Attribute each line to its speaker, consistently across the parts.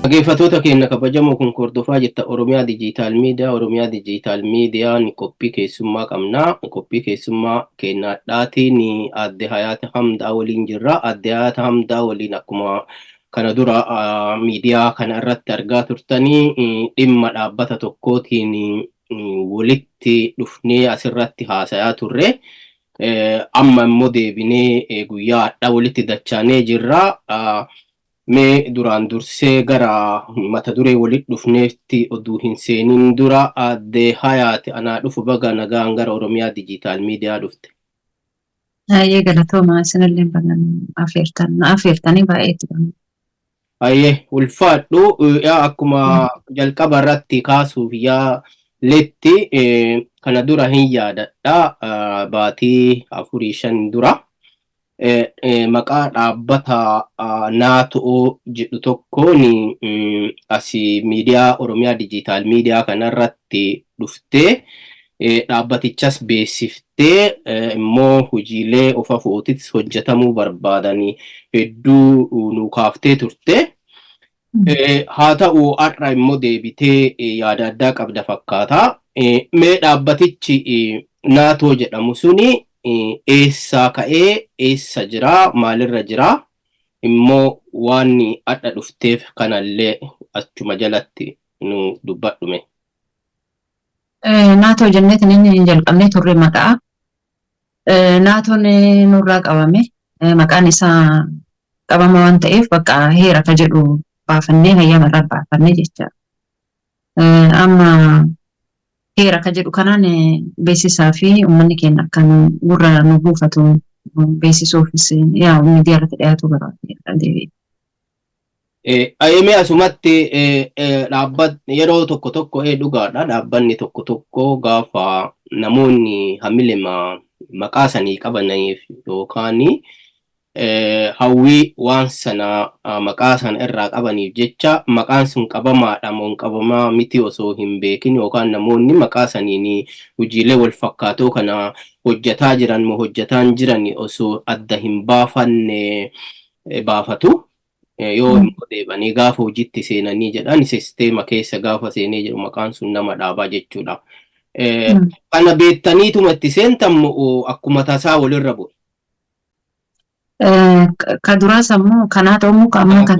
Speaker 1: Dhaggeeffattoota keenya kabajamoo kun hordofaa jirta Oromiyaa Dijiitaal Miidiyaa. Oromiyaa Dijiitaal Miidiyaan qophii keessummaa qabna. Qophii keessummaa keenyaadhaatiin aadde Hayaat Hamdaa waliin jirra. Aadde Hayaat Hamdaa waliin akkuma kana dura miidiyaa kana irratti argaa turtanii dhimma dhaabbata tokkootiin walitti dhufnee asirratti haasayaa turre. Amma immoo deebinee guyyaa har'aa walitti dachaanee jirra. Mee duraan dursee gara mata duree walitti dhufneetti oduu hin seenin dura, aadde Hayaat, anaa dhufu, baga nagaan gara Oromiyaa Dijiitaal Miidiyaa dhufte.
Speaker 2: Baay'ee galatooma, isinillee baga afeertan na afeertanii baay'ee itti gammadde.
Speaker 1: Hayyee, ulfaadhu. Yaa, akkuma jalqaba irratti kaasuuf yaaletti, kana dura hin yaadadha, baatii 4-5 dura maqaa dhaabbata naatoo jedhu tokkoon asii miidiyaa Oromiyaa Dijiitaal Miidiyaa kanarratti dhuftee dhaabbatichas beeksiftee immoo hojiilee of afootis hojjetamuu barbaadanii hedduu nu kaaftee turte. Haa ta'u, har'a immoo deebitee yaada addaa qabda fakkaata. Mee dhaabbatichi naatoo jedhamu suni eessaa ka'ee eessa jira, maalirra jira, immoo waan har'a dhufteef kanallee achuma jalatti nu dubbadhume.
Speaker 2: Naatoo jenneetiin inni jalqabnee turre maqaa. Naatoon nurraa qabame, maqaan isaa qabama waan ta'eef, bakka heera ka jedhu baafannee hayyama irraa baafannee jecha. Amma heera ka jedhu kanaan beeksisaa fi uummanni keenya akka gurra nu buufatu beeksisuufis yaa miidiyaa irratti dhiyaatu barbaade deebi'e.
Speaker 1: Ayimee, asumatti dhaabbat yeroo tokko tokko dhugaadha, dhaabbanni tokko tokko gaafa namoonni hamilema maqaa sanii qabaniif yookaan hawwii waan sana maqaa sana irraa qabaniif jecha maqaan sun qabamaadha moo hin qabamaa miti osoo hin beekin, yookaan namoonni maqaa saniin hojiilee wal fakkaatoo kana hojjetaa jiran moo hojjetaan jiran osoo adda hin baafanne baafatu. Yoo immoo deebanii gaafa hojiitti seenanii jedhan, sisteema keessa gaafa seenee jedhu maqaan sun nama dhaabaa jechuudha. Kana beektaniituma itti seentan moo akkuma tasaa walirra bu'e?
Speaker 2: Ka duraas ammoo kanaa ta'uu ka ammoo kan.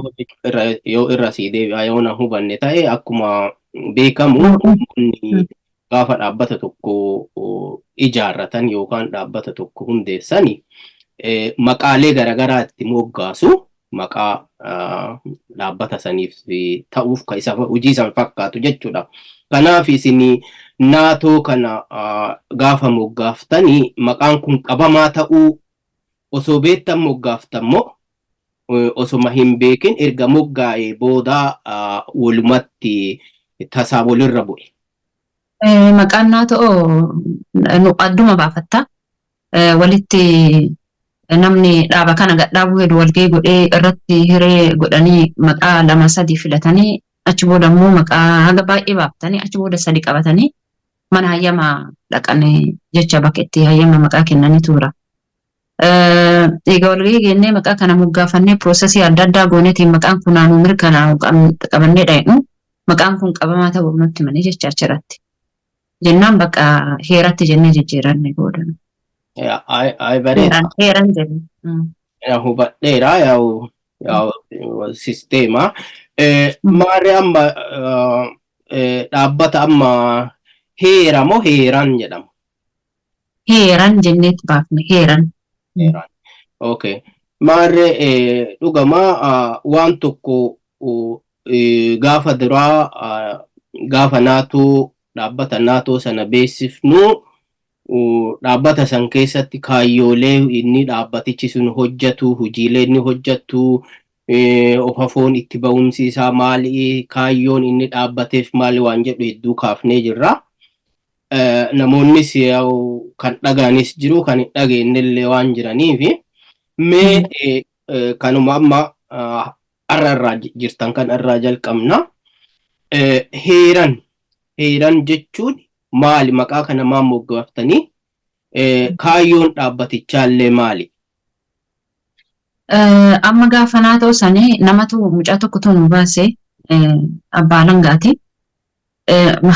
Speaker 1: Yoo irra sii deebi'a, yoo na hubanne ta'e, akkuma beekamu namoonni gaafa dhaabbata tokko ijaarratan yookaan dhaabbata tokko hundeessani maqaalee garaagaraa itti moggaasu, maqaa dhaabbata saniif ta'uuf ka isa hojii san fakkaatu jechuudha. Kanaaf isin naatoo kana gaafa moggaaftanii maqaan kun qabamaa ta'uu osoo beektan moggaaftan moo osoma hin beekin erga moggaa'ee booda walumatti tasaa walirra bu'e?
Speaker 2: Maqaan naatoo adduma baafatta. Walitti namni dhaaba kana gadhaabuu hedu walgahii godhee irratti hiree godhanii maqaa lama sadi filatanii, achi booda immoo maqaa haga baay'ee baafatanii, achi booda sadi qabatanii mana hayyama dhaqan jecha, bakka itti hayyama maqaa kennanii tura. Egaa walgahii geennee maqaa kana moggaafannee, processii adda addaa gooneetiin maqaan kun naannoo mirkanaa'u qabannee dhaqnu, maqaan kun qabamaa ta'uu nutti himanii jecha achirratti. Jennaan bakka heeratti jennee jijjiiranne booda.
Speaker 1: Ay, bareeda.
Speaker 2: Heeran jenne.
Speaker 1: Hubadheera, yaa'u yaa'u sisteema. Maarree, amma dhaabbata amma heera moo heeran jedhama?
Speaker 2: Heeran jenneetti baafne, heeran.
Speaker 1: Heeran. Okay. Maarree, dhugamaa waan tokko gaafa duraa gaafa naatoo dhaabbata naatoo sana beeksifnu, dhaabbata san keessatti kaayyoolee inni dhaabbatichi sun hojjetu, hojiilee inni hojjetu, of afoon itti ba'umsi isaa maali, kaayyoon inni dhaabbateef maali waan jedhu hedduu kaafnee jirra. Namoonnis kan dhagaanis jiru, kan hin dhageenyellee waan jiraniif, mee kanuma amma har'a irraa jirtan kan irraa jalqabna. Heeran, heeran jechuun maali? Maqaa kana maal moggaaftanii? Kaayyoon dhaabbatichaallee maali?
Speaker 2: Amma gaafa naatoo sanii namatu mucaa tokkotu nu baase. Abbaa alangaati.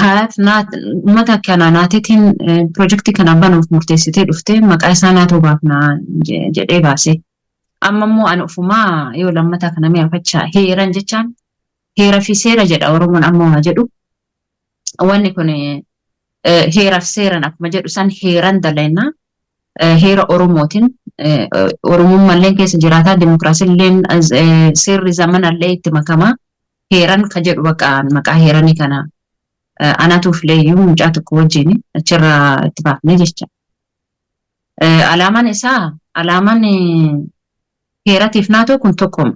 Speaker 2: Hayaat uummata kana naateetiin piroojeektii kana banuuf murteessitee dhuftee maqaa isaa naatoo baafna jedhee baase. Amma immoo ani ofumaa yoo lammataa kana mi'aafachaa heeran jechaan heera fi seera jedha Oromoon amma waa jedhu. Wanni kun heeraaf seeran akkuma jedhu san heeran dalaynaa. Heera Oromootiin Oromummallee keessa jiraataa, dimokiraasiilleen, seerri zamanallee itti makamaa, heeran ka jedhu bakka maqaa heeranii kana anatuuf leeyyuu mucaa tokko wajjin achirraa itti baafne jecha. Alaamaan isaa, alaamaan heeratiif naatoo kun tokkoma.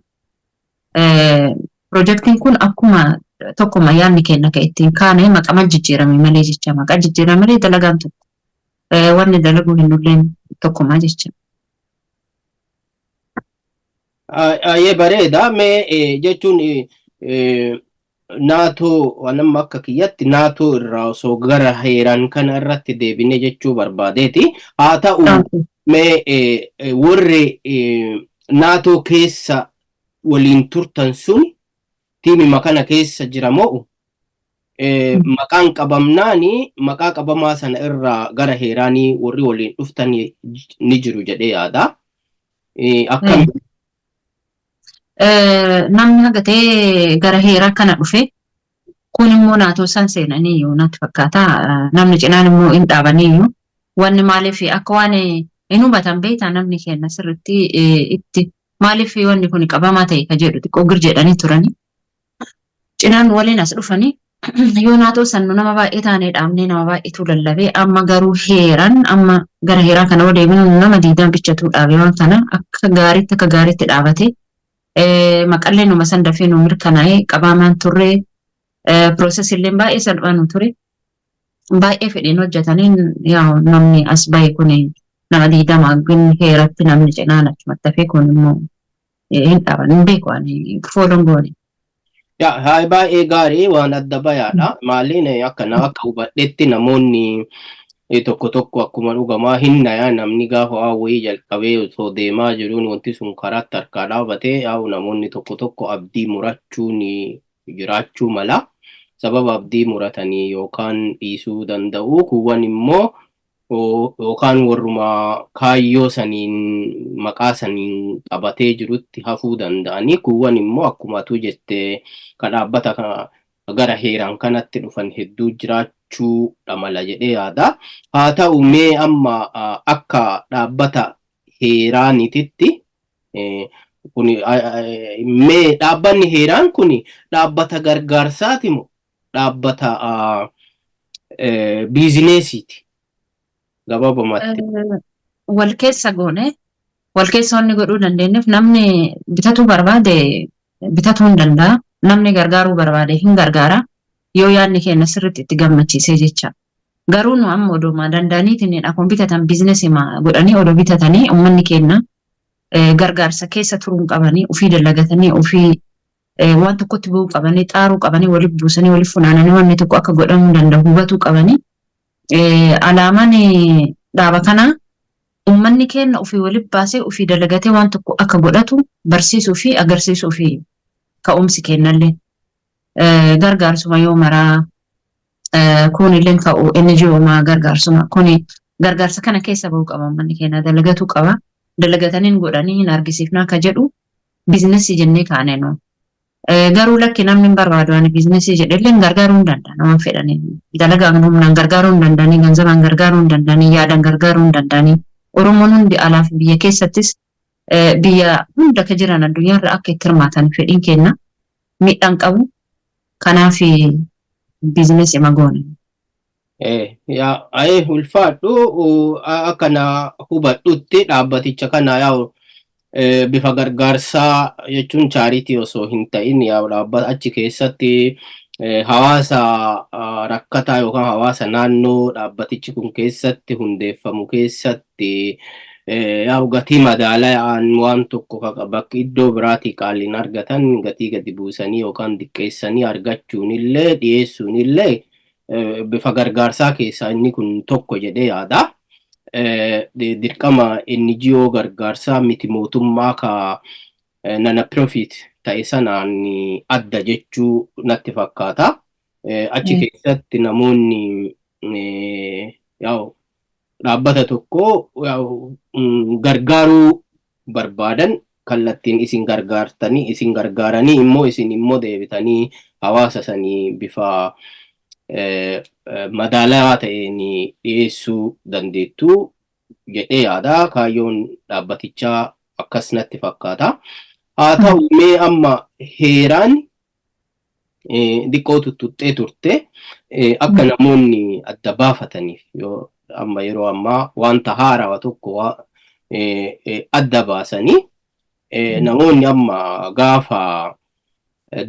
Speaker 2: Piroojeektiin kun akkuma tokkoma yaadni kenna kan ittiin kaane maqama jijjiirame malee jecha, maqaa jijjiirame malee dalagaan tokko. Wanni dalaguu hin nulleen tokkuma jecha.
Speaker 1: Ayyee, bareeda. Mee jechuun naatoo waan amma akka kiyyatti naatoo irraa osoo gara heeraan kana irratti deebinee jechuu barbaadeeti. Haa ta'u, mee warri naatoo keessa waliin turtan sun tiimima kana keessa jira moo maqaan qabamnaani maqaa qabamaa sana irraa gara heeraanii warri waliin dhuftan ni jiru jedhee yaada. Akkam?
Speaker 2: Namni haga ta'ee gara heeraa kana dhufe, kun immoo naatoo san seenanii natti fakkaata. Namni cinaan immoo hin dhaabaniyyuu. Wanni maaliif akka waan hin hubatan beektaa, namni keenya sirriitti itti maaliif wanni kun qabamaa ta'e ka jedhu xiqqoo gir jedhanii turanii. Cinaan waliin as dhufanii yoo naatoo san nama baay'ee taanee dhaabnee nama baay'eetu lallabee, amma garuu heeran amma gara heeraa kana yoo deebinu nama 20 bichatu dhaabe. Waan kana akka gaariitti dhaabate, maqallee numa san dafee nu mirkanaa'ee qabaamaan turre, process illee baay'ee salphaa nu ture. Baay'ee fedhiin hojjetaniin yaa namni as bahe kun nama 20 heeratti namni cinaan achumatti hafee kun immoo hin dhaaban, hin beeku, ani follow n goone.
Speaker 1: Yaa, haa, baay'ee gaarii, waan adda bayaadha. Maaliin akkana akka hubadhetti namoonni tokko tokko akkuma dhugamaa hin nayaa, namni gaafa waan wayii jalqabee osoo deemaa jiruun wanti sun karaatti harkaa dhaabatee yaa'u namoonni tokko tokko abdii murachuun jiraachuu mala. Sababa abdii muratanii yookaan dhiisuu danda'u. Kuuwwan immoo yookaan warruma kaayyoo saniin maqaa saniin qabatee jirutti hafuu danda'anii, kuuwwan immoo akkuma atu jette ka dhaabbata gara heeraan kanatti dhufan hedduu jiraachuu mala jedhee yaada. Haa ta'u, mee amma akka dhaabbata heeraanititti kun mee dhaabbanni heeraan kun dhaabbata gargaarsaati moo dhaabbata business iiti? Gabaabumatti.
Speaker 2: Wal keessa goone, wal keessa wanni godhuu dandeenyeef namni bitatuu barbaade bitatuu hin danda'a. Namni gargaaruu barbaade hin gargaara. Yoo yaadni keenya sirriitti itti gammachiisee jecha. Garuu nu amma odoo danda'aniitiin akkuma bitatan business godhanii odoo bitatanii, uummanni keenya gargaarsa keessa turuu qabanii, ofii dalagatanii, ofii waan tokkotti bu'uu qabanii, xaaruu qabanii, waliif buusanii, waliif funaananii wanni tokko akka godhamuu danda'u hubatuu qabanii. Alaamaan dhaaba kanaa uummanni keenya ofii waliif baasee ofii dalagatee waan tokko akka godhatu barsiisuu fi agarsiisuu fi ka'umsi kennallee. Gargaarsuma yoo maraa kunillee ka'u NGO maa gargaarsuma kuni gargaarsa kana keessa bahuu qaba, uummanni keenya dalagatuu qaba. Dalagataniin godhanii hin argisiifnaa akka jedhu business jennee kaane nu. Garuu lakki, namni hin barbaadu, ani business jedhellee gargaaruu hin danda'a nama fedhanii. Dalagaan humnaan gargaaruu hin danda'anii, ganzabaan gargaaruu hin danda'anii, yaadaan gargaaruu hin danda'anii. Oromoon hundi alaaf biyya keessattis biyya hunda ka jiran addunyaarra akka itti hirmaatan fedhiin kenna. Miidhaan qabu. Kanaaf business ima goone.
Speaker 1: Yaa, ulfaadhu. Akkana hubadhutti dhaabbaticha kana yaa'u bifa gargaarsaa jechuun charity osoo hin ta'in, yaa'u dhaabbata achi keessatti hawaasa rakkataa yookaan hawaasa naannoo dhaabbatichi kun keessatti hundeeffamu keessatti yaa'u gatii madaalawaan waan tokko bakka iddoo biraatii qaaliin argatan gatii gadi buusanii yookaan diqqeessanii argachuun illee dhiyeessuun illee bifa gargaarsaa keessaa inni kun tokko jedhee yaada. Dirqama NGO gargaarsaa miti mootummaa ka non profit ta'e sanaan adda jechuu natti fakkaata. Achi keessatti namoonni dhaabbata tokko gargaaruu barbaadan kallattiin isin gargaartanii, isin gargaaranii immoo isin immoo deebitanii hawaasa sanii bifa madaalawaa ta'een dhiyeessuu dandeettu jedhee yaada. Kaayyoon dhaabbatichaa akkas natti fakkaata. Haa ta'u, mee amma heeraan xiqqoo tuttuqxee turte, akka namoonni adda baafataniif, yoo amma yeroo ammaa wanta haarawaa tokko adda baasanii, namoonni amma gaafa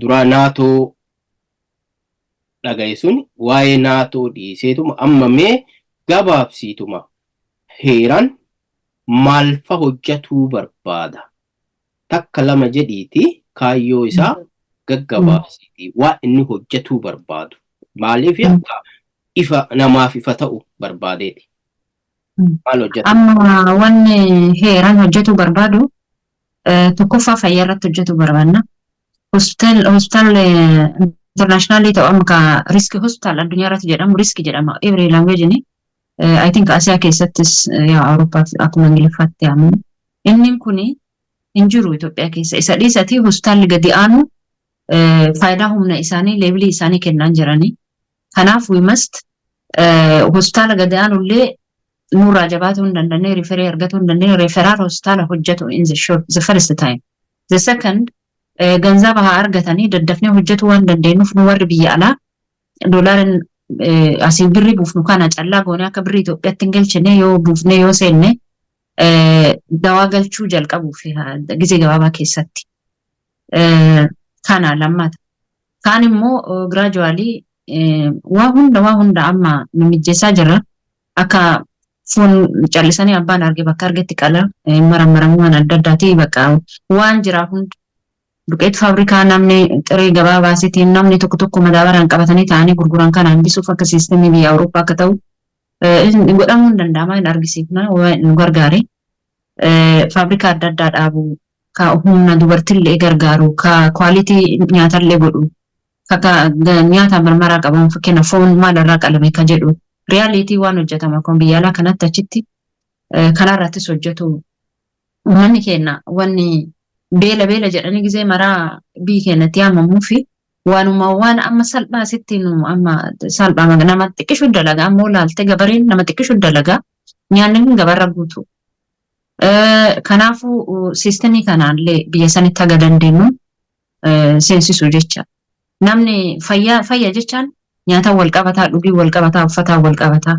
Speaker 1: duraa naatoo dhagaye sun waa'ee naatoo dhiiseetuma, amma mee gabaabsiituma heeraan maalfa hojjetuu barbaada, takka lama jedhiiti kaayyoo isaa gaggabaabsiiti, waan inni hojjetuu barbaadu, maaliif akka ifa namaaf ifa ta'u barbaadeeti. Maal hojjeta?
Speaker 2: Amma wanni heeraan hojjetuu barbaadu, tokkoffaa fayyaa irratti hojjetuu barbaanna. Hospitaal international ta'u, amma ka risk hospitaal addunyaa irratti jedhamu, risk jedhama every language ni. I think Asiyaa keessattis, yaa Awurooppaa akkuma Ingiliffaatti yaamamu. Inni kuni hin jiru Itoophiyaa keessa. Isa dhiisatii hospitaalli gadi aanu faayidaa humna isaanii level isaanii kennaan jiranii. Kanaaf we must hospitaala gadi aanullee nurraa jabaatuu hin dandeenye, refer argatuu hin dandeenye, referral hospitaala hojjetu in the short, the first time. The second, ganzaba haa argatanii daddafnee hojjetuu waan dandeenyuuf, nu warri biyya alaa doolaarin asiin birrii buufnu kana callaa goonee akka birrii Itoophiyaatti hin galchine yoo buufne yoo seenne, dawaa galchuu jalqabuuf gizee gabaabaa keessatti. Kana lammata. Kaan immoo gradually waa hunda amma nu mijjeessaa jirra. Akka foon callisanii abbaan arge bakka argetti qala marammaramuu waan adda addaati, bakka waan jira hunda. Duqeet faabrikaa namni xiree gabaa baasitiin namni tokko tokko madaabaraan qabatanii ta'anii gurguran kana hambisuuf, akka system biyya Awurooppaa akka ta'u godhamuu hin danda'ama, hin argisiifna nu gargaare. Faabrikaa adda addaa dhaabu, ka humna dubartillee gargaaru, ka quality nyaatallee godhu, ka nyaata marmaraa qaban, fakkeenya foon maalirraa qalame ka jedhu, reality waan hojjetama kun biyya alaa kanatti achitti kanarrattis hojjetu. Uummanni keenya wanni beela beela jedhanii gizee maraa biyyi keenyatti yaamamuu fi waanuma waan amma salphaa asitti nu amma salphaa nama xiqqishu dalagaa, ammoo laalte gabareen nama xiqqishu dalagaa, nyaanni kun gabarra guutu. Kanaafuu system kanaallee biyya sanitti haga dandeenyu seensisuu jecha. Namni fayyaa fayya jechaan nyaata wal qabataa, dhugii wal qabataa, uffataa wal qabataa.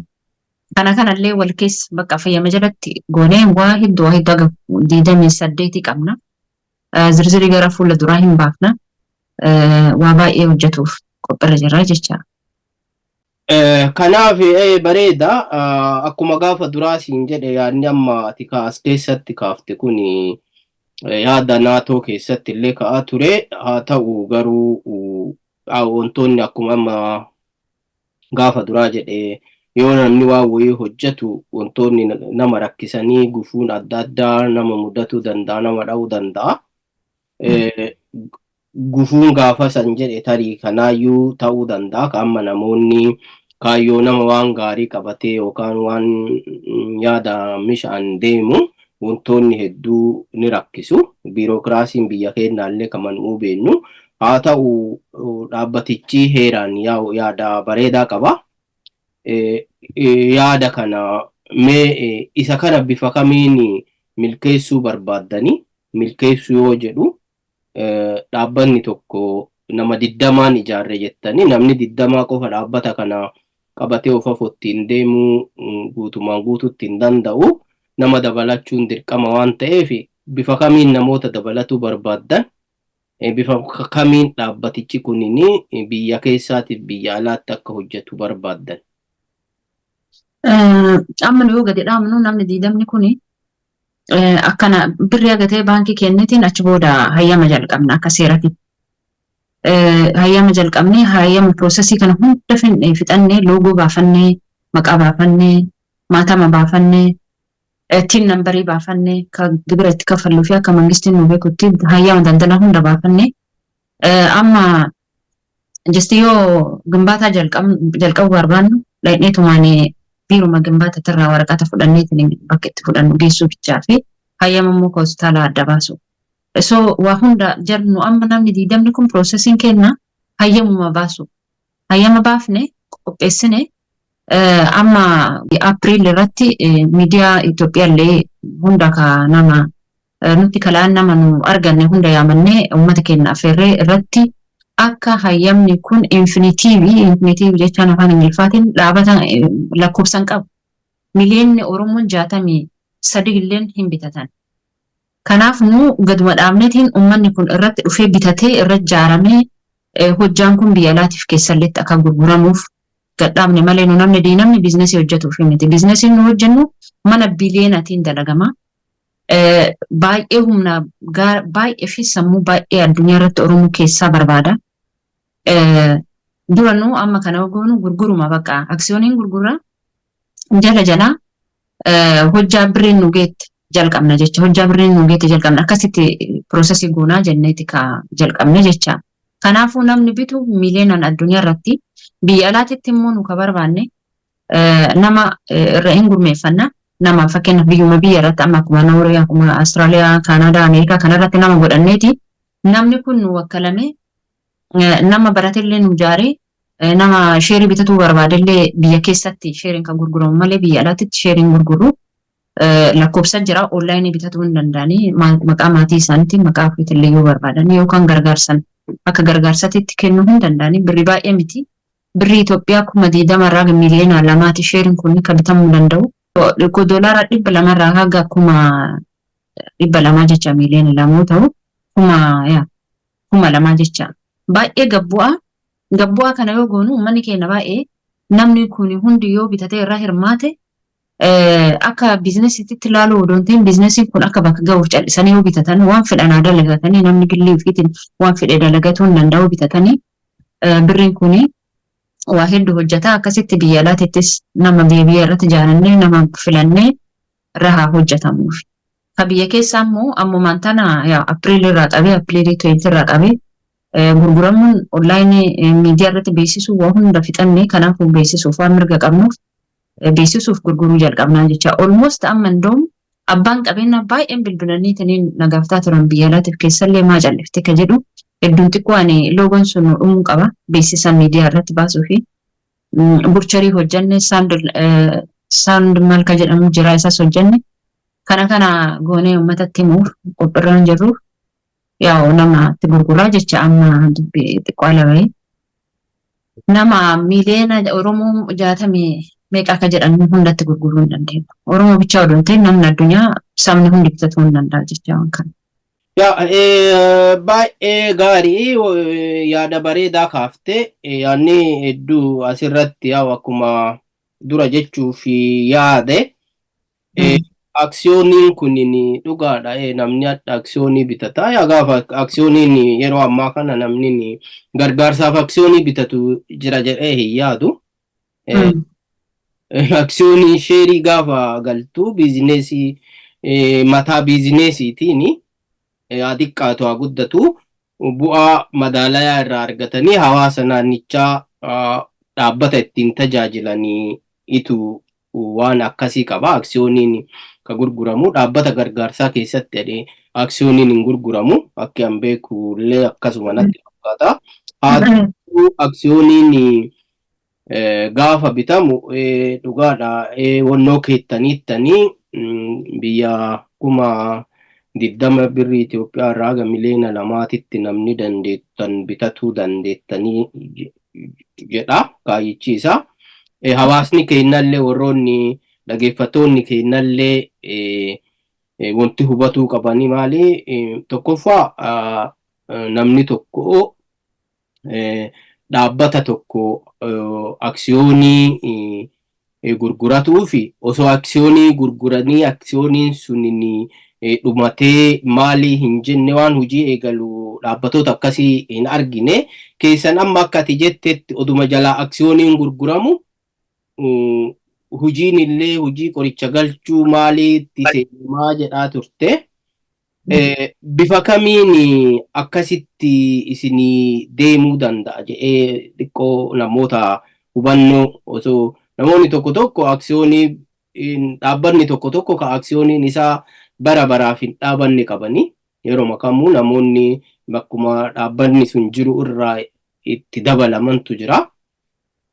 Speaker 2: Kana kanallee wal keessa bakka fayyama jalatti goonee waa hedduu haga 28 qabna. Zirzirii gara fuula duraa hin baafna. Waa baay'ee hojjetuuf qophiirra jirra jecha.
Speaker 1: Kanaaf bareeda, akkuma gaafa duraa siin jedhe, yaadni amma ati as keessatti kaafte kun yaada naatoo keessatti illee ka'aa ture. Haa ta'u garuu, wantoonni akkuma amma gaafa duraa jedhe, yoo namni waan wayii hojjetu wantoonni nama rakkisanii gufuun adda addaa nama mudatuu danda'a, nama dha'uu danda'a. Gufuun gaafa san jedhe tarii kanaayyuu ta'uu danda'a. Ka amma namoonni kaayyoo nama waan gaarii qabatee yookaan waan yaada mishaan deemu wantoonni hedduu ni rakkisu. Biirokiraasiin biyya keenyaallee kaman beennu. Haa ta'u, dhaabbatichi heeraan yaada bareedaa qaba. Yaada kana mee isa kana bifa kamiin milkeessuu barbaaddanii? Milkeessuu yoo jedhu, dhaabbanni tokko nama 20n ijaarre jettanii, namni 20 qofa dhaabbata kana qabatee of ittiin deemuu guutumaan guututti hin danda'u. Nama dabalachuun dirqama waan ta'eef, bifa kamiin namoota dabalatuu barbaaddan? Bifa kamiin dhaabbatichi kunin biyya keessaatiif biyya alaatti akka hojjetu barbaaddan?
Speaker 2: Amma nu yoo gadi dhaabnu, namni 20ni kuni akkana birrii agatee baankii kennitiin achi booda hayyama jalqabna akka seeratti. Hayyama jalqabnee, hayyama process kana hunda fixannee, logo baafannee, maqaa baafannee, maatama baafannee. TIN numberii baafanne, ka gibira itti kaffalluu fi akka mangistiin nu beekutti hayyama daldalaa hunda baafanne. Amma just yoo gimbaataa jalqabu barbaannu, dhaqneetumaan biiruma gimbaataa waraqata fudhanneetiin bakka itti fudhannu geessuu bichaa fi hayyama immoo hospitaala adda baasu. So waa hunda jarnu amma namni 20ni kun processiin kenna hayyamuma baasu. Hayyama baafne, qopheessine. Amma April irratti miidiyaa Itoophiyaa illee hunda ka nama nutti kalaan nama nu arganne hunda yaamannee, uummata keenya affeerree irratti akka hayyamni kun infinitive, infinitive jechaan afaan Ingiliffaatiin dhaabata lakkoofsan qabu. Miliyoonni Oromoon 63 illeen hin bitatan. Kanaaf nu gaduma dhaabneetiin uummanni kun irratti dhufee bitatee irra ijaaramee hojjaan kun biyya alaatiif keessalleetti akka gurguramuuf gadhaabne malee nu namni diinamni businessii hojjetuuf miti. Businessiin nu hojjennu mana biliyeenaatiin dalagama. Baay'ee humna baay'ee fi sammuu baay'ee addunyaa irratti Oromoo keessaa barbaada. Dura nu amma kana goonu gurguruma, bakka aksiyooniin gurgurra, jala jalaa hojjaa birriin nu geette jalqabna jecha, hojjaa birriin nu geette jalqabna, akkasitti processii goonaa jenneeti ka jalqabne jecha. Kanaafuu namni bitu miliyoonaan addunyaa irratti, biyya alaatitti immoo nu ka barbaanne nama irra hin gurmeeffanna. Nama fakkeenyaaf biyyuma biyya irratti amma akkuma Noorwee, akkuma Austraaliyaa, Kaanaadaa, Ameerikaa kanarratti nama godhanneeti, namni kun nu wakkalame, nama baratellee nu ijaaree, nama shareii bitatuu barbaadellee biyya keessatti shareiin kan gurguramu malee biyya alaatitti shareiin gurguru lakkoofsa jira. Onlineii bitatuu hin danda'anii, maqaa maatii isaaniitiin, maqaa ofiitillee yoo barbaadan yookaan gargaarsan akka gargaarsatitti kennuu hin danda'anii. Birrii baay'ee miti. Birrii Itoophiyaa 20,000 irraa 2 miiliyoona shareiin kun kan bitamuu danda'u. Doolaara 200 irraa haga 200,000 jecha, 2 miiliyoona ta'u 2,000 jecha. Baay'ee gabbu'aa. Gabbu'aa kana yoo goonu, uummanni keenya baay'ee namni kun hundi yoo bitatee irraa hirmaate, akka businessiitti ilaaluu odoo hin ta'in, businessiin kun akka bakka ga'uuf callisanii yoo bitatan, waan fedhan dalagatanii, namni gillii ofiitiin waan fedhe dalagatuu hin danda'u, bitatanii birriin kun waa hedduu hojjeta. Akkasitti biyya alaatittis nama biyya biyya irratti ijaarannee, nama filannee irra haa hojjetamuuf. Ka biyya keessaa immoo ammumaan tana April irraa qabee, Aprilii 20 irraa qabee gurguramuun, onlineii miidiyaa irratti beeksisuu waa hunda fixanne. Kanaafuu beeksisuuf waan mirga qabnuuf beeksisuuf gurguruu jalqabnaa jecha. Almost amma indoom abbaan qabeenyaa baay'een bilbilaniitiniin nagaaftaa turan, biyya alaatiif keessallee maa callifte ka jedhu hedduun. Xiqqoo ani logoon sun dhumuu qaba, beeksisa miidiyaa irratti baasuu fi brochureii hojjanne, sound maal ka jedhamu jira, isas hojjanne. Kana kana goonee uummatatti himuuf qophiirra hin jirruuf yaa'u nama itti gurguraa jecha. Amma dubbii xiqqoo ala bahee, nama miiliyoona Oromoo 60 meeqa akka jedhan hundatti gurguruu hin dandeenyu. Oromoo bichaa odoo hin ta'in, namni addunyaa sabni hundi bitatuu hin danda'a jecha waan kana.
Speaker 1: Yaa, baay'ee gaarii, yaada bareedaa kaaftee. Yaadni hedduu asirratti yaa'u akkuma dura jechuuf yaade, aksiyooniin kunin dhugaadha, namni adda aksiyoonii bitata. Yaa, gaafa aksiyooniin yeroo ammaa kana namni gargaarsaaf aksiyoonii bitatu jira jedhee hin yaadu. Aksiyoonii shareii gaafa galtu businessii, mataa businessiitiin haa xiqqaatu haa guddatu, bu'aa madaalayaa irraa argatanii hawaasa naannichaa dhaabbata ittiin tajaajilanii itu waan akkasii qaba. Aksiyooniin ka gurguramu dhaabbata gargaarsaa keessatti jedhee aksiyooniin hin gurguramu. Akka an beeku illee akkasuma natti fakkaata. Haa ta'u, aksiyooniin gaafa bitamu dhugaadha, wannoo keettaniittanii biyya 20,000 birrii Itoophiyaa irraa haga 2 miiliyoona namni dandeettan bitatuu dandeettanii jedha kaayyichi isaa. Hawaasni keenyallee, warroonni dhageeffattoonni keenyallee wanti hubatuu qabanii maali? Tokkoffaa, namni tokko dhaabbata tokko aksiyoonii gurguratuu fi osoo aksiyoonii gurguranii aksiyooniin sun dhumatee maalii hin jenne, waan hojii eegalu dhaabbatoota akkasii hin argine keessan. Amma akka ati jettetti oduma jalaa aksiyooniin gurguramu Hojiin illee hojii qoricha galchuu maaliitti seenamaa jedhaa turte. Bifa kamiin akkasitti isinii deemuu danda'a jedhee xiqqoo namoota hubannoo, osoo namoonni tokko tokko aksiyoonii, dhaabbanni tokko tokko ka aksiyooniin isaa bara baraaf hin dhaabanne qabanii, yeroo kamuu namoonni bakkuma dhaabbanni sun jiru irraa itti dabalamantu jira.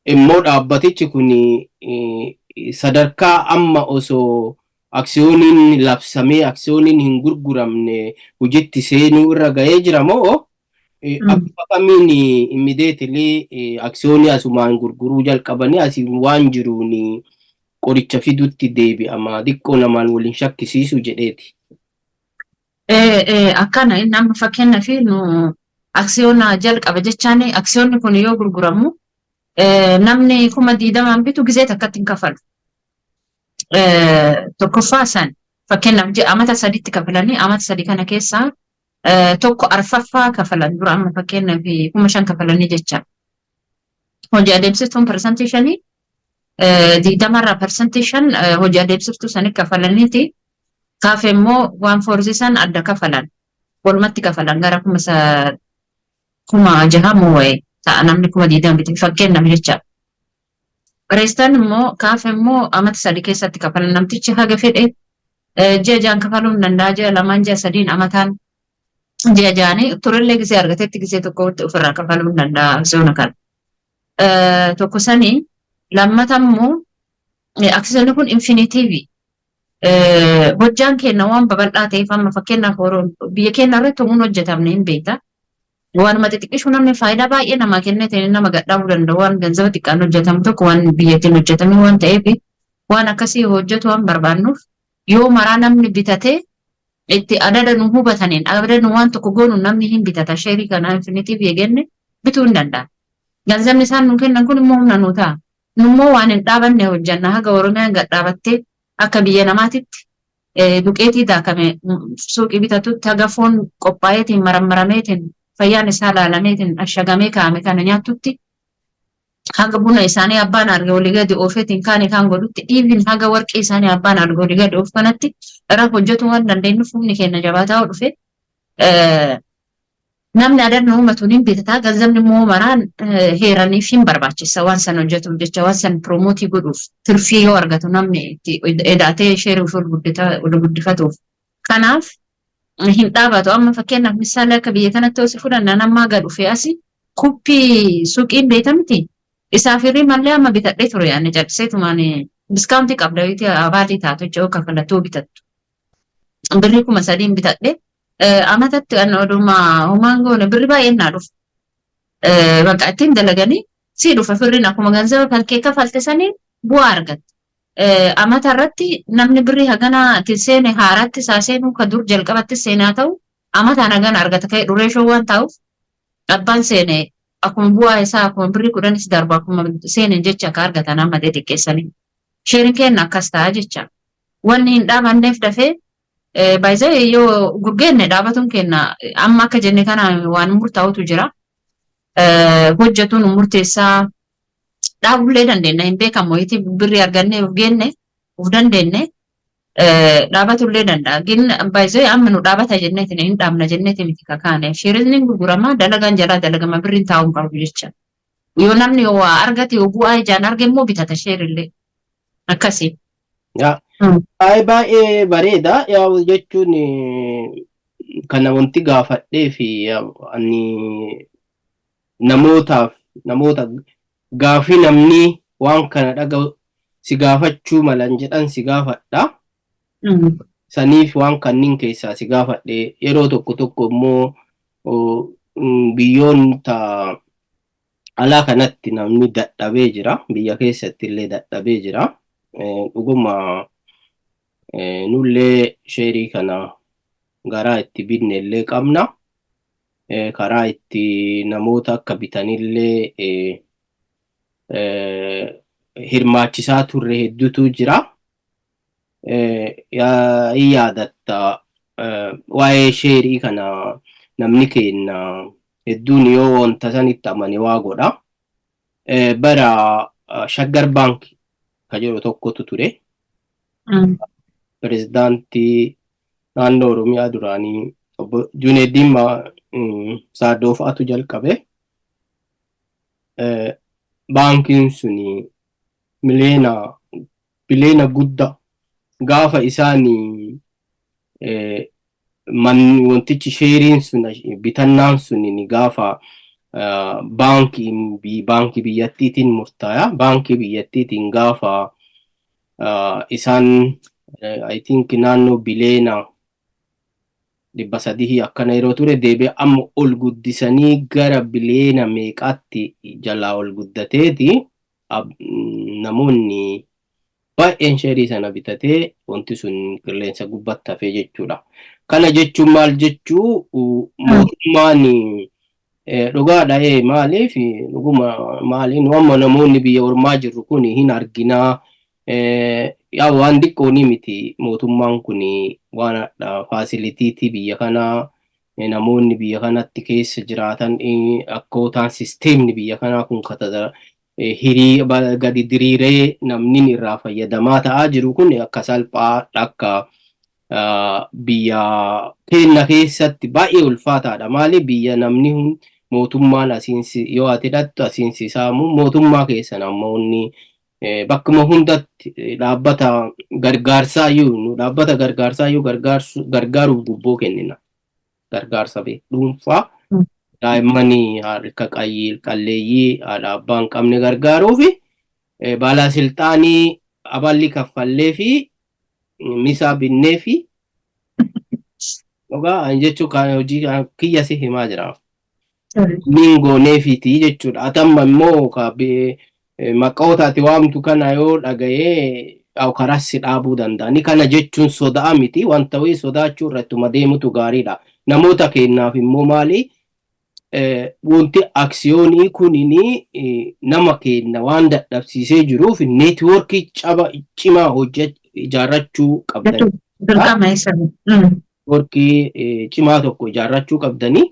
Speaker 1: Immoo dhaabbatichi kun sadarkaa amma osoo aksiyooniin labsamee aksiyooniin hin gurguramne hojiitti seenuu irra ga'ee jira moo, akka kamiin immediately aksiyoonii asumaan gurguruu jalqabanii asii waan jiruun qoricha fidutti deebi'ama, xiqqoo namaan waliin shakkisiisu jedheeti?
Speaker 2: Akkana, inni amma fakkeenyaaf nu aksiyoona jalqaba jechaan, aksiyoonni kun yoo gurguramu namni 20,000n bitu gizee takkatti hin kafalu. Tokkoffaa san fakkeenyaaf amata 3tti kafalanii, amata 3 kana keessaa tokko arfaffaa kafalan dura, amma fakkeenyaaf 5,000 kafalanii jecha. Hojii adeemsiftuun 5%, 20rraa 5% hojii adeemsiftuu sanii kafalaniiti. Kaafe immoo waan foorsisan adda kafalan. Walumatti kafalan gara 6,000 moo wayii ta'a namni 20,000 bite fakkeenyaaf jecha. Reestaan immoo kaafe immoo amata 3 keessatti kafalan. Namtichi haga fedhe ji'a 6n kafaluu hin danda'a, ji'a 2n, ji'a 3n, amataan, ji'a 6nii turellee gisee argatetti gisee tokkotti ofirraa kafaluu hin danda'a aksiyoona kana. Tokko sanii. Lammata immoo aksiyoonni kun infinitiivii. Hojjaan keenya waan babal'aa ta'eef, amma fakkeenyaaf biyya keenya irratti homuun hojjetamne hin beekta. Waanuma xixiqqishu namni faayidaa baay'ee namaa kennee ta'e nama gadhaabuu danda'u, waan ganzaba xiqqaan hojjetamu tokko waan biyyattiin hojjetame waan ta'eef, waan akkasii hojjetu waan barbaannuuf, yoo maraa namni bitatee itti adada nu hubataniin, adada nu waan tokko goonu namni hin bitata, sheerii kana infinitiif eegenne bituu hin danda'a. Ganzabni isaan nu kennan kun immoo humna nu ta'a. Nummoo waan hin dhaabanne hojjanna haga Oromiyaan gad dhaabattee akka biyya namaatitti duqeetii daakame suuqii bitatutti, haga foon qophaa'eetiin marammarameetiin fayyaan isaa laalameetiin ashagamee kaa'ame kana nyaattutti, haga buna isaanii abbaan arge olii gadi oofeetiin kaane kaan godhutti, dhiibin haga warqii isaanii abbaan arge olii gadi oof kanatti irra hojjetuu waan dandeenyuuf, humni keenya jabaataa dhufe, namni adan uumatuun hin bitataa. Ganzabni immoo maraan heeraniif hin barbaachisa waan san hojjetuuf jecha, waan san promote godhuuf, tirfii yoo argatu namni itti edaatee sheerii ofii ol guddifatuuf. Kanaaf hin dhaabatu. Amma fakkeenyaaf misaala akka biyya kanatti yoo si fudhanna, nammaa gad dhufee asi kuppii suuqiin beekamti. Isaaf hirrii mallee amma bitadhee ture, ani calliseetumaan discount qabda yoo abaalii taatu jecha, yoo kafalattuu bitattu. Birrii 3,000n bitadhe. Amatatti an oduma homaan goone birri baay'een naa dhufa. Bakka ittiin dalaganii sii dhufa firriin, akkuma ganzaba kan kee kafalte saniin bu'aa argatta. Amata irratti namni birrii hagana itti seene, haaraatti isaa seenuu ka dur jalqabatti seenaa ta'u, amataan hagana argata ka'e dhureeshoo waan ta'uuf, abbaan seene akkuma bu'aa isaa, akkuma birrii 10s darbu, akkuma seenen jecha akka argatan amma xixiqqeessanii. Sheeriin kenna akkas ta'a jecha. Wanni hin dhaabanneef dafee baay'ee yoo gurgeenne dhaabatuun kenna amma akka jenne kana waan murtaa'utu jira. Hojjetuun murteessaa, dhaabullee dandeenya, hin beekamu, itti birrii argannee of geenne of dandeenye dhaabatullee danda'a. Gin baay'ee amma nu dhaabata jenneetiin hin dhaabna jenneeti miti kakaane. Sheerin gurgurama, dalagaan jalaa dalagama, birriin taa'uu hin qabu jecha. Yoo namni waa argate, yoo bu'aa ijaan arge immoo bitata sheerillee. Akkasii.
Speaker 1: Baay'ee baay'ee bareeda. Yaa jechuun kana wanti gaafadhee fi ani namootaaf, namoota gaafii namni waan kana dhaga'u si gaafachuu malan jedhan si gaafadha. Saniif waan kanniin keessaa si gaafadhe. Yeroo tokko tokko immoo biyyoota alaa kanatti namni dadhabee jira. Biyya keessatti illee dadhabee jira. Dhuguma nullee sheerii kana garaa itti binne illee qabna. Karaa itti namoota akka bitanillee hirmaachisaa turre hedduutu jira. Hin yaadatta, waa'ee sheerii kana namni keenya hedduun yoo wanta sanitti amane waa godha. Bara Shaggar Baank ka jedhu tokkotu ture. Pirezidaantii naannoo Oromiyaa duraanii obbo Juneediin Saaddoo fa'atu jalqabe. Baankiin suni miliyoona biliyoona guddaa gaafa isaan wantichi sheeriin sun bitannaan sun gaafa baankii biyyattiitiin murtaa'a. Baankii biyyattiitiin gaafa isaan, I think, naannoo biliyoona 300 akkana yeroo ture, deebi'ee amma ol guddisanii gara biliyoona meeqaatti jalaa ol guddateeti, namoonni baay'een sheerii sana bitatee wanti sun qilleensa gubbatti hafee jechuudha. Kana jechuun maal jechuu, mootummaan dhugaadha maaliif dhuguma maali, nu amma namoonni biyya ormaa jirru kun hin arginaa, yaa waan xiqqoonii miti. Mootummaan kun waan facility biyya kanaa, namoonni biyya kanatti keessa jiraatan, akkootaan sisteemni biyya kanaa kun hirii gadi diriiree namni irraa fayyadamaa ta'aa jiru kun akka salphaa akka biyya keenya keessatti baay'ee ulfaataadha. Maali, biyya namni mootummaan asiin yoo ati hidhattu asiin si saamu, mootummaa keessa namoonni bakkuma hundatti dhaabbata gargaarsaa iyyuu, nu dhaabbata gargaarsaa iyyuu gargaaruuf gubboo kennina. Gargaarsa dhuunfaa daa'immanii harka qalleeyyii haadha abbaa hin qabne gargaaruu fi baalaasilxaanii aballi kaffallee fi misaa binnee fi dhugaa jechuun kan hojii kiyya si himaa jira. Niin gooneefiiti jechuudha. Atamma immoo maqoota ati waamtu kana yoo dhaga'ee karaa si dhaabuu danda'ani. Kana jechuun sodaa miti. Wanta wayii sodaachuu irra ittuma deemutu gaariidha. Namoota keenyaaf immoo maali? Wanti aksiyoonii kunini nama keenya waan dadhabsiisee jiruuf network cimaa ijaarrachuu qabdani.
Speaker 2: Dirqama isa.
Speaker 1: Network cimaa tokko ijaarrachuu qabdanii.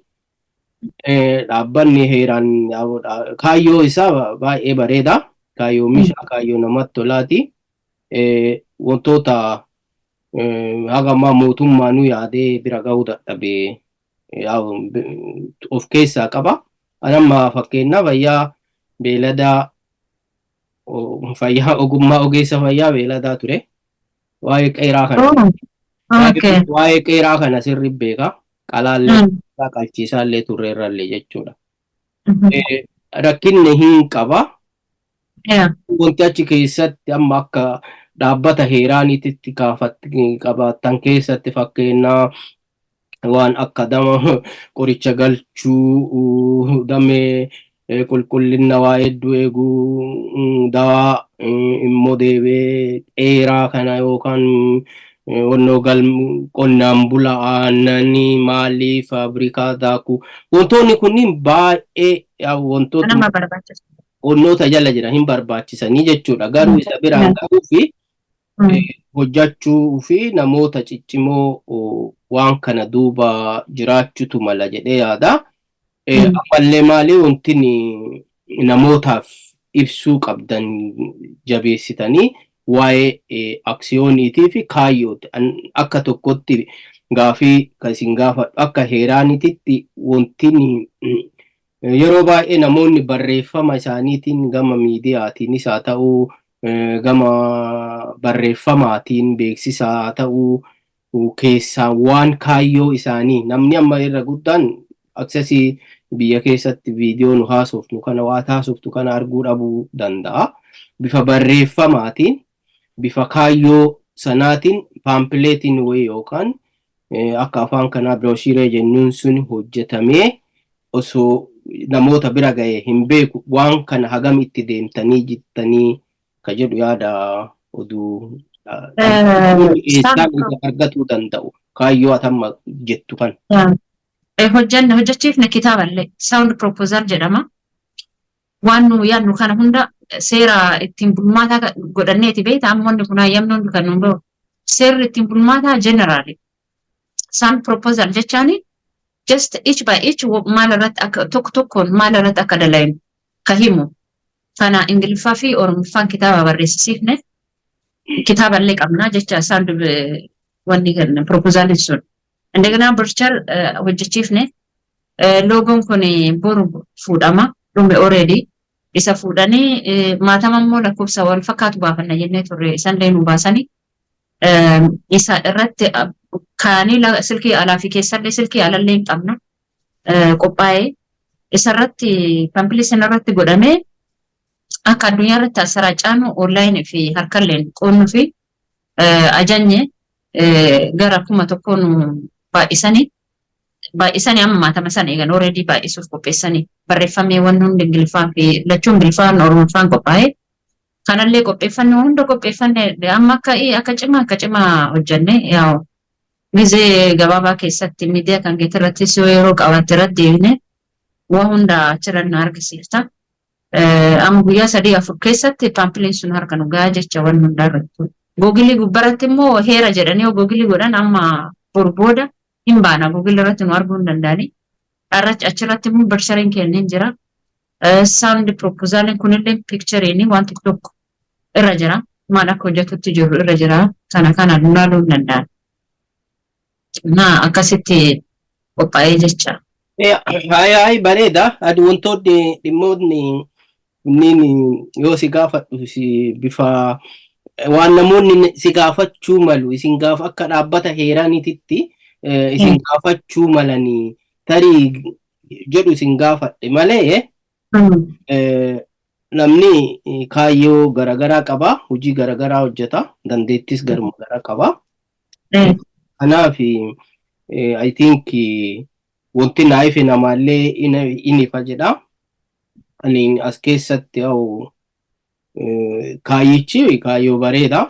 Speaker 1: Dhaabbanni heeraan kaayyoo isaa baay'ee bareeda. Kaayyoo mishaa, kaayyoo namatti tolaati. Wantoota haga ammaa mootummaanuu yaadee bira gahuu dadhabee of keessaa qaba. Amma fakkeenyaaf fayyaa beeladaa, fayyaa ogummaa ogeessa fayyaa beeladaa ture. Waa'ee qeeraa kana. Waa'ee qeeraa kana sirri beeka. Qalaallee qalchiisaallee turreerrallee jechuudha. Rakkinni hin qaba. Wanti achi keessatti amma akka dhaabbata heeraaniitti qabaatan keessatti, fakkeenyaa waan akka dama qoricha galchuu, damee qulqullina waa hedduu eeguu, dawaa immoo deebee qeeraa kana yookaan wannoo qonnaan bulaa aannanii maalii faabrikaa daakuu, wantoonni kunniin baay'ee wantoota
Speaker 2: Nama barbaachisa.
Speaker 1: qonnoota jala jiran hin barbaachisanii jechuudha. Garuu isa biraan gahuu fi hojjachuu fi namoota ciccimoo waan kana duuba jiraachutu mala jedhee yaada. Ammallee maali, wanti namootaaf ibsuu qabdan jabeessitanii waa'ee aksiyooniitii fi kaayyooti. Akka tokkotti gaafii kan isin gaafadhu, akka heeraanititti wanti yeroo baay'ee namoonni barreeffama isaaniitiin gama miidiyaatiinis haa ta'uu, gama barreeffamaatiin beeksisaa haa ta'uu, keessaa waan kaayyoo isaanii namni amma irra guddaan access biyya keessatti viidiyoo nu haasofnu kana, waa taasoftu kana arguu dhabuu danda'a. Bifa barreeffamaatiin, bifa kaayyoo sanaatiin pamphlet iin wayii yookaan akka afaan kanaa brochure jennuun sun hojjetamee osoo namoota bira ga'e, hin beeku, waan kana hagam itti deemtanii jittanii ka jedhu yaada oduu eessaan argatuu danda'u kaayyoo atamma jettu kan.
Speaker 2: Hojjanne, hojjechiifne kitaaballee sound proposal jedhama. Waan nu yaadnu kana hunda seera ittiin bulmaataa godhanneeti beekta, amma wanni kun hayyamni hundi kan nuun bahu. Seerri ittiin bulmaataa generally. Sound proposal jechaani just each by each maal irratti akka, tokko tokkoon maal irratti akka dalaynu ka himu. Kana Ingiliffaa fi Oromoffaan kitaaba barreessisiifne. Kitaaballee qabna jecha isaan wanni kenna proposaliin sun. እንደገና brochure hojjechiifne. Logoon kun boru fuudhama, dhume already. Isa fuudhanii maatama immoo lakkoofsa wal fakkaatu baafanna jennee turre, isanillee nu baasanii isa irratti kaanii silkii alaa fi keessallee, silkii alallee hin qabna qophaa'ee, isarratti pamphlet sanarratti godhamee akka addunyaa irratti asiraacaanu online fi harkalleen qoonnuu fi ajanye gara 1000 nu baay'isanii baay'isanii, amma maatama sana eegan already baay'isuuf qopheessanii, barreeffamee wanni hundi Ingiliffaan fi lachuu Ingiliffaan Oromoffaan qophaa'ee, kanallee qopheeffanne, hunda qopheeffanne. Amma akka cimaa hojjenne. Yaa'u gizee gabaabaa keessatti miidiyaa kan keetti irrattis yoo yeroo qabaatte irratti deebine waa hunda achirra nu argisiifta. Amma guyyaa 3-4 keessatti pampletiin sun harka nu gahaa jecha wanni hundaa irratti. Google gubbaratti immoo heera jedhanii yoo Google godhan, amma boru booda hin baana, Google irratti nu arguu hin danda'ani. Achirratti immoo brochureiin kenneen jira. Sound proposaliin kunillee pictureiin waan tokko tokko irra jira. Maal akka hojjetutti jiru irra jira. Kana kana nu ilaaluu hin danda'an. Na akkasitti qophaa'ee jecha.
Speaker 1: Hayi, bareeda. Adi wantoonni dhimmoonni kunniin yoo si gaafadhu si bifa waan namoonni si gaafachuu malu, isin gaafa akka dhaabbata heeraaniititti isin gaafachuu malanii tarii jedhu isin gaafadhe malee, namni kaayyoo garaagaraa qaba, hojii garaagaraa hojjeta, dandeettis garuma garaa qaba. Kanaaf I think wanti naa ife namaallee in ifa jedha. Ani as keessatti yaa'u kaayyichi kaayyoo bareeda.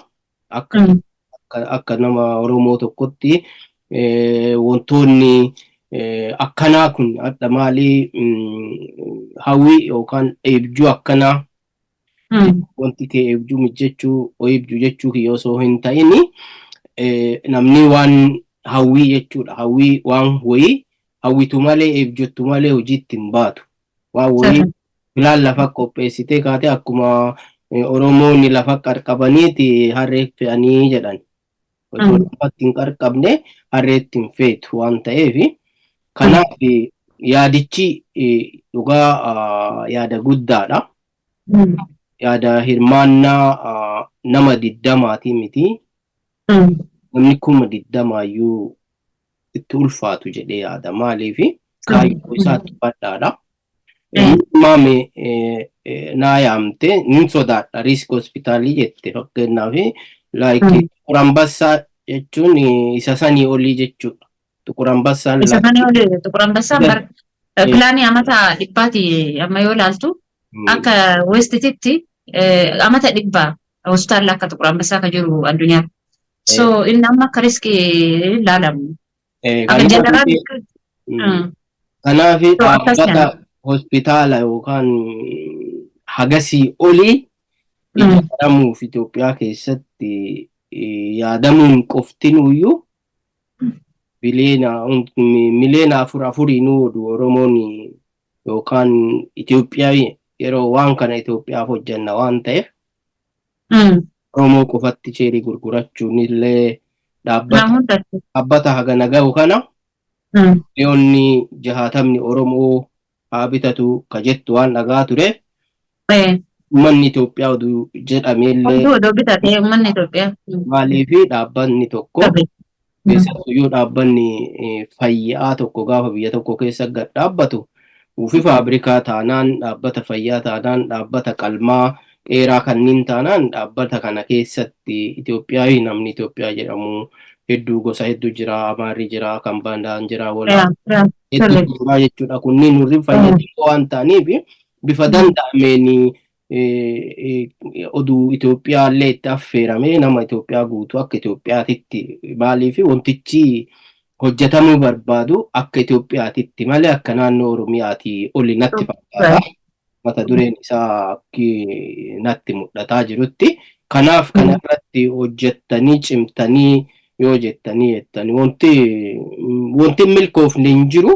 Speaker 1: Akka nama Oromoo tokkotti wantoonni akkanaa kun adda maalii hawwii yookaan eebjuu akkanaa, wanti kee eebjuu mijjechuu, eebjuu jechuu kiyya osoo hin ta'ini, namni waan hawwii jechuudha. Hawwii waan wayii hawwitu malee, eebjottu malee hojiitti hin baatu. Waan wayii filaan lafa qopheessitee kaatee, akkuma Oromoonni lafa qarqabaniiti harree fe'anii jedhan. Osoo lafatti hin qarqabne harreetti hin feetu waan ta'eef, kanaaf yaadichi dhugaa yaada guddaadha. Yaada hirmaannaa nama 20ti miti. Namni 20,000yyuu itti ulfaatu jedhee yaada. Maaliif kaayyoo isaatti badhaadha. Maame naa yaamte nin sodaadha risk hospitaalii jette, fakkeenyaaf like Xuqur Ambassaa jechuun isa sanii olii jechuudha. Xuqur Ambassaan
Speaker 2: Isa sanii olii. Xuqur Ambassaan planii amata 100ti. Amma yoo ilaaltu akka Westititti amata 100 hospitaalli akka Xuqur Ambassaa kan jiru addunyaa. So inni amma akka risk ilaalamu. Akka general.
Speaker 1: Kanaaf dhaabbata hospitaala yookaan hagasii olii ijaaramuuf Itoophiyaa keessatti yaadamuun qoftinuyyuu biliyoona miliyoona afur afuriinuu oduu Oromoon yookaan Itoophiyaa yeroo waan kana Itoophiyaaf hojjenna waan ta'eef, Oromoo qofatti share gurgurachuun illee dhaabbata hagana gahu kana miliyoonni 60 Oromoo haa bitatu ka jettu waan dhagaa ture. Uummanni Itoophiyaa oduu jedhameellee.
Speaker 2: Oduu bitatee uummanni Itoophiyaa.
Speaker 1: Maaliif dhaabbanni tokko, keessattuyyuu dhaabbanni fayyaa tokko gaafa biyya tokko keessa gad dhaabbatu, ufi faabrikaa taanaan, dhaabbata fayyaa taanaan, dhaabbata qalmaa qeeraa kanneen taanaan, dhaabbata kana keessatti Itoophiyaa namni Itoophiyaa jedhamu hedduu, gosa hedduu jira, Amaarri jira, kan bandaan jira, walaa hedduu jira jechuudha. Kunniin warri fayyadamoo waan ta'aniif bifa danda'ameen oduu Itoophiyaa illee itti affeeramee nama Itoophiyaa guutuu akka Itoophiyaatitti, maaliif wantichi hojjetamuu barbaadu akka Itoophiyaatitti malee akka naannoo Oromiyaatii oli natti fakkaata. Mata dureen isaa akki natti mul'ataa jirutti. Kanaaf kana irratti hojjettanii cimtanii yoo jettanii wanti milkoofne hin jiru.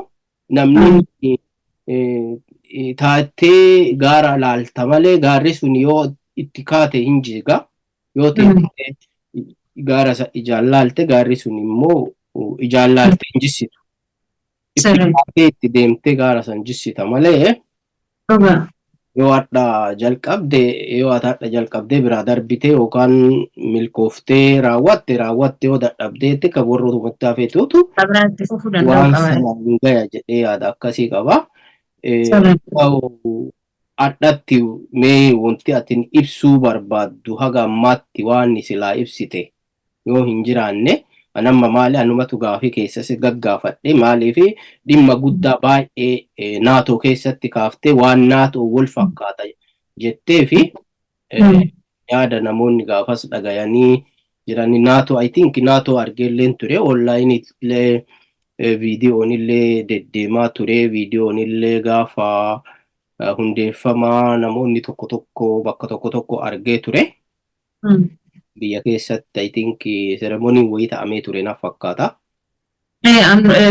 Speaker 1: Namni taattee gaara laalta malee gaarri sun yoo itti kaate hin jiga. Yoo teessee gaara ijaan laalte, gaarri sun immoo ijaan laalte hin jissitu. Itti itti deemtee gaara san jissita malee, yoo hadha jalqabde, yoo ati hadha jalqabdee biraa darbite yookaan milkooftee raawwatte raawwatte, yoo dadhabdeetti kan warra hafeetutu waan sana hin gaya jedhee yaada akkasii qaba. Hadhatti mee wanti ati ibsuu barbaaddu haga ammaatti waan silaa ibsite yoo hin jiraanne, anamma maali anumatu gaafii keessas gaggaafadhe. Maaliif dhimma guddaa baay'ee naatoo keessatti kaaftee waan naatoo wal fakkaata jettee fi yaada namoonni gaafas dhagayanii jirani. Naatoo, I think naatoo argeelleen ture, online illee viidiyoon illee deddeemaa ture, viidiyoon illee gaafa hundeeffamaa namoonni tokko tokko bakka tokko tokko argee ture. Biyya keessatti I think ceremony wayii ta'amee ture naaf fakkaata.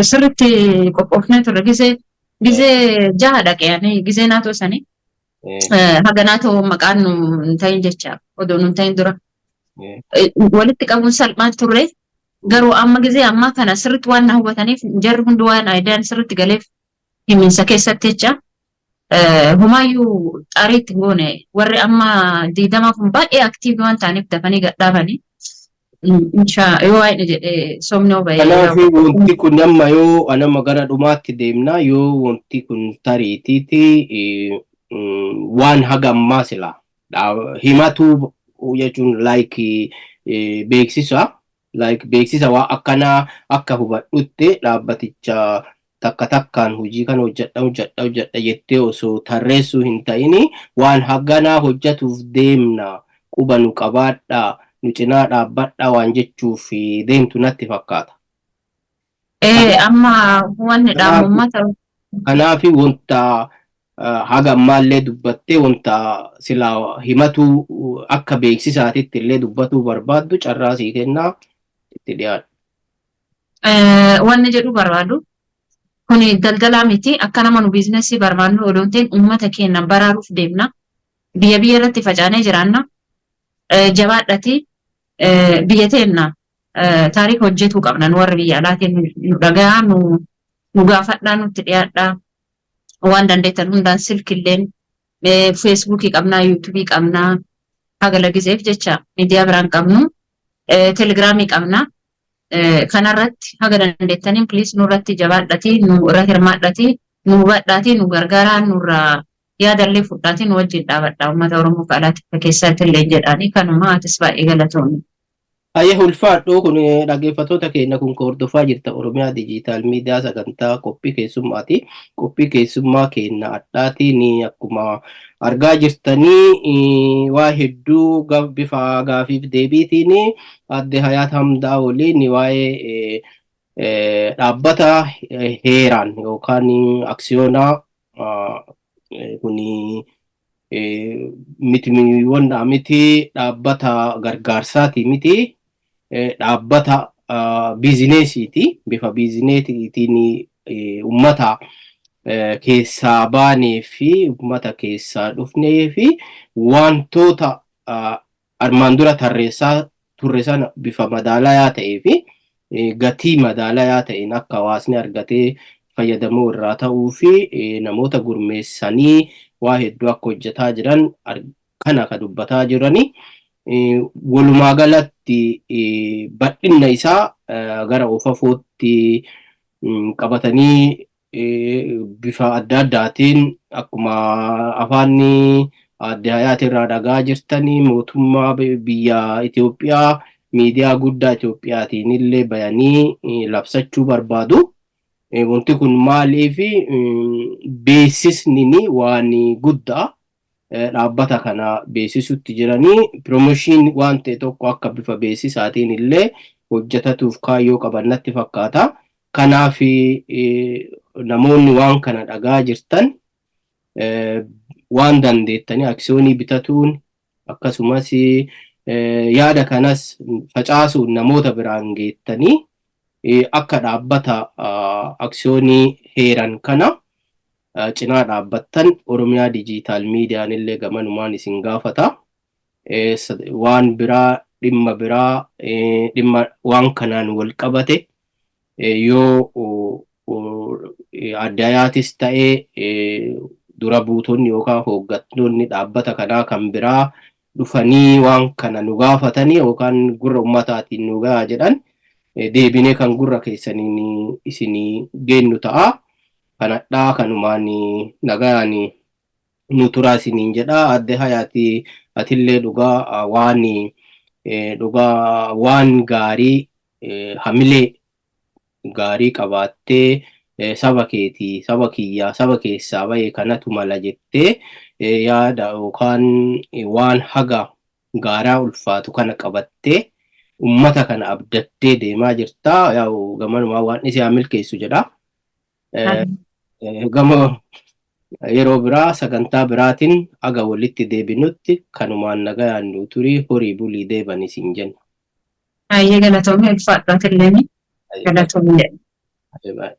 Speaker 2: Sirriitti qophoofnee turre. Gizee 6 dhaqee gizee naatoo sanii haga naatoo maqaan nu hin ta'in jecha odoo nu hin ta'in dura. Walitti qabuun salphaan turre, garuu amma gizee ammaa kana sirriitti waan na hubataniif, jarri hundi waan aayidaan sirriitti galeef himinsa keessatti jecha humaayyuu xaariitti goone. Warri amma 20 kun baay'ee active waan ta'aniif dafanii gadhaabanii. Yoo waa'ee jedhee somni yoo ba'e.
Speaker 1: Kanaaf wanti kun amma yoo anama gara dhumaatti deemna, yoo wanti kun tariitiiti waan haga ammaa sila himatu jechuun like beeksisa, like beeksisa waa akkanaa akka hubadhutti dhaabbaticha takka takkaan hojii kana hojjedha hojjedha hojjedha jettee osoo tarreessuu hin ta'ini, waan haganaa hojjetuuf deemna, quba nu qabaadhaa, nu cinaa dhaabbadhaa waan jechuuf deemtu natti fakkaata.
Speaker 2: Amma wanni dhaamu uummata.
Speaker 1: Kanaaf wanta haga ammaallee dubbattee, wanta silaa himatu akka beeksisaatitti illee dubbatuu barbaaddu carraa sii kennaa, itti dhiyaadhu.
Speaker 2: Wanni jedhu barbaadu, kuni daldalaa miti. Akka nama nu business barbaadnu odoo hin ta'in, uummata keenya baraaruuf deemna. Biyya biyya irratti facaanee jiraanna. Jabaadhati biyya teenna taarika hojjetuu qabna. Nu warri biyya alaatiin nu dhagahaa, nu gaafadhaa, nutti dhiyaadhaa. Waan dandeettan hundaan silkilleen, Facebookii qabnaa, YouTubeii qabnaa, hagala gizeef jecha miidiyaa biraan qabnu, Telegramii qabnaa. Kanarratti haga dandeettaniin please nurratti jabaadhati, nu irra hirmaadhati, nu hubadhaati, nu gargaaraa, nurraa yaadallee fudhaatii nu wajjin dhaabadha, uummata Oromoo alaatti keessatti illee jedhaanii. Kanuma, atis baay'ee galatoomi.
Speaker 1: Hayyee, ulfaadhu. Kun dhaggeeffattoota keenya kun hordofaa jirta Oromiyaa Digital Media, sagantaa qophii keessummaati. Qophii keessummaa keenya adhaatiin akkuma argaa jirtanii waa hedduu bifa gaafiif deebiitiin adde Hayaat Hamdaa waliin waa'ee dhaabbata heeraan yookaan aksiyoonaa kun miti miti, dhaabbata gargaarsaati miti, dhaabbata businessiiti. Bifa businessiitiin ummata keessaa baanee fi ummata keessaa dhufnee fi wantoota armaan dura tarreessaa turre sana bifa madaalayaa ta'ee fi gatii madaalayaa ta'een akka hawaasni argatee fayyadamuu irraa ta'uu fi namoota gurmeessanii waa hedduu akka hojjetaa jiran kana ka dubbataa jirani. Walumaa galatti bal'inna isaa gara ofafootti qabatanii bifa adda addaatiin akkuma afaanni adde Hayaat irraa dhagaa jirtanii, mootummaa biyya Itoophiyaa, miidiyaa guddaa Itoophiyaatiin illee bayanii labsachuu barbaadu. Wanti kun maaliif beeksisni waan guddaa dhaabbata kana beeksisutti jiranii, promotion waan ta'e tokko akka bifa beeksisaatiin illee hojjetatuuf kaayyoo qaban natti fakkaata. Kanaaf namoonni waan kana dhagaa jirtan waan dandeettanii aksiyoonii bitatuun, akkasumas yaada kanas facaasuun namoota biraan geettanii akka dhaabbata aksiyoonii heeran kana cinaa dhaabbattan Oromiyaa Digital Mediaan illee gamanumaan isin gaafata. Waan biraa, dhimma biraa, dhimma waan kanaan wal qabate yoo addayaatis ta'ee dura buutonni yookaan hooggantoonni dhaabbata kanaa kan biraa dhufanii waan kana nu gaafatanii yookaan gurra ummataatiin nu gahaa jedhan, deebinee kan gurra keessaniin isinii geennu ta'a. Kanadhaa kanumaan nagaan nu turaa isiniin jedha. Adde Hayaati, atillee dhugaa waan dhugaa waan gaarii, hamilee gaarii qabaattee, saba keetii, saba kiyyaa, saba keessaa bahe kanatu mala jettee yaada yookaan waan haga gaaraa ulfaatu kana qabattee ummata kana abdattee deemaa jirta. Yaa'u gamanumaa waan isii haa milkeessu jedha. Gama yeroo biraa sagantaa biraatiin aga walitti deebinutti kanumaan nagayaan nu turii, horii bulii, deeban isin jenna.
Speaker 2: Baay'ee galatoomii, ulfaadhu, atillee galatoomii jedha.